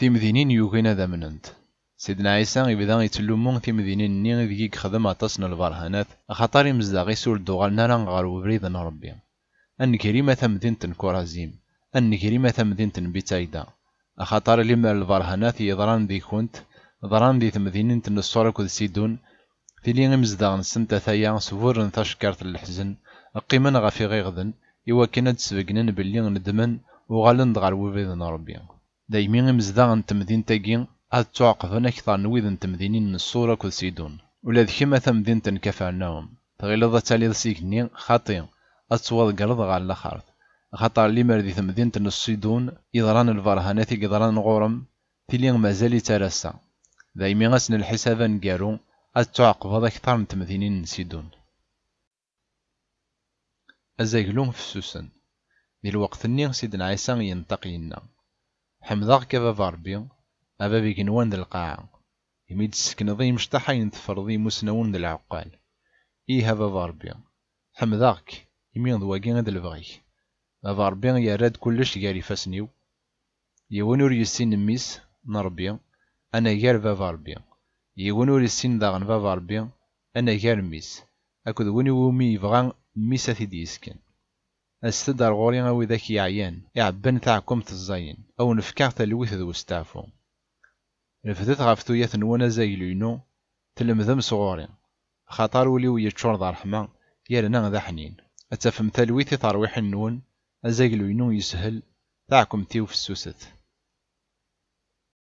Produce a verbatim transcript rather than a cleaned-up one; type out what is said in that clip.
Timdinin yugin ad amnent. Sidna Ɛisa ibda yettlummu timdinin-nni ideg i yexdem aṭas n lberhanat, axaṭer imezdaɣ-is ur d-uɣalen ara ɣer ubrid n Ṛebbi. A nnger-im a tamdint n Kurazim, a nnger-im a tamdint n Bitsayda, axaṭer limer lberhanat yeḍran deg-kent, ḍran di temdinin n Ṣṣur akked Sidun, tili imezdaɣ-nsent ataya sburren tacekkart n leḥzen, qqimen ɣef iɣiɣden, iwakken ad d-sbegnen belli nedmen, uɣalen-d ɣer ubrid n Ṛebbi. Daymi imezdaɣ n temdint-agi ad ttɛaqben akteṛ n wid n temdinin n Ṣṣur akked Sidun. Ula d kemm a tamdint n Kafarnawum, tɣileḍ ad taliḍ s igenni? Xaṭi, ad ttwaḍeggreḍ ɣer laxert. Axaṭer limer di temdint n Ṣṣidun yeḍran lberhanat i yeḍran ɣur-m, tili mazal-itt ar ass-a. Daymi ass n lḥisab aneggaru ad ttɛaqbeḍ akteṛ n temdinin n Sidun. Azaglu fessusen. Di lweqt-nni Sidna Ɛisa yenṭeq yenna: "Ḥemdeɣ-k a baba Ṛebbi, a bab igenwan d lqaɛa, imi d-tessekneḍ i yimecṭaḥ ayen teffreḍ i yimusnawen d lɛeqqal. Ih a baba Ṛebbi, ḥemdeɣ-k, imi d wagi i d lebɣi-k. Baba Ṛebbi yerra-d kullec gar ifassen-iw. Yiwen ur yessin mmi-s n Ṛebbi anagar baba Ṛebbi. Yiwen ur yessin daɣen baba Ṛebbi anagar mmi-s, akked win iwumi yebɣa mmi-s ad t-id-yesken. Aset-d ar ɣur-i a widak yeɛyan, iɛebban taɛkumt ẓẓayen, a wen-fkeɣ talwit d westeɛfu. Refdet ɣef tuyat-nwen azaglu-inu, tlemdem sɣur-i, axaṭer ul-iw yeččur d ṛṛeḥma, yerna d aḥnin. Ad tafem talwit i terwiḥin-nwen, azaglu-inu yeshel, taɛkumt-iw fessuset."